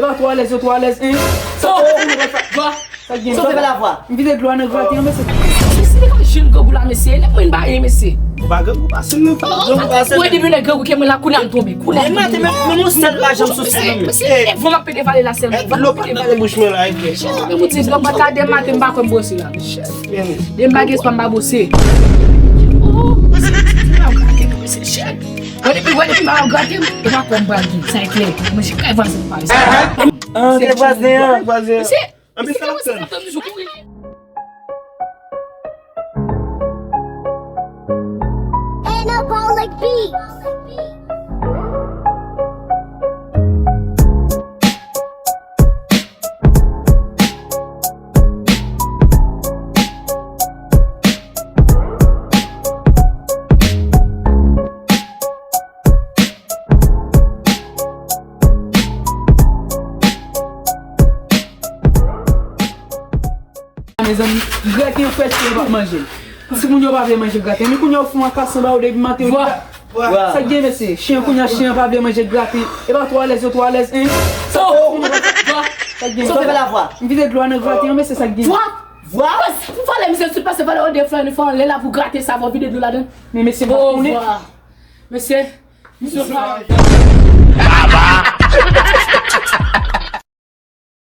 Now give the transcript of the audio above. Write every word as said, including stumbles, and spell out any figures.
E pa twò alèz, yo twò alèz, en. Sa k gen? Sote pa lavwa. M vide dlo a nan graten an, mesye. Mesye, se levanjil grangou la, mesye. Lè mwen ba, e, mesye. Ou pa grangou pase m, non. Grangou pase m. Ou depi lè grangou ke mwen la, koulye a m tonbe. Koulye a m tonbe. Maten, menm yon sèl pa janm soti nan men m. Mesye, e, vwa m ap pede vale la sèlman. Vwa m ap pede vale. Bouch mwen la, e. Mwen di, blan pa tande maten, m pa konn bwose la. Depi m pa gen espwa, m pa bwose. Oh, mesye, mesye, mesye, shit. Wè depi, wè depi m pa grate, e pa kò m pral gen. Sa e klè. Mwen jis kay vwazen m pale. Ah, se vwazen an. Vwazen an. Mesye, anpil sa l ap tann. Anabolic Beats. Mezanmi, graten frèch yo pa manje. Timoun yo pa vle manje graten. Men kounye a ou fè yon akasan ba yo depi maten. Vwa. Sa k gen, mesye? Chen kounye a, chen an pa vle manje graten. E pa twò alèz, yo twò alèz, en. Sa k gen? Sote pa lavwa. M vide dlo a nan graten an, mesye, sa k gen? Vwa. Vwa. Pou vale, misye sot pase vale, ou de flè, nou fè anlè la pou grate sa, pou vide dlo ladan. Men mesye, m pa konnen. Mesye, misye.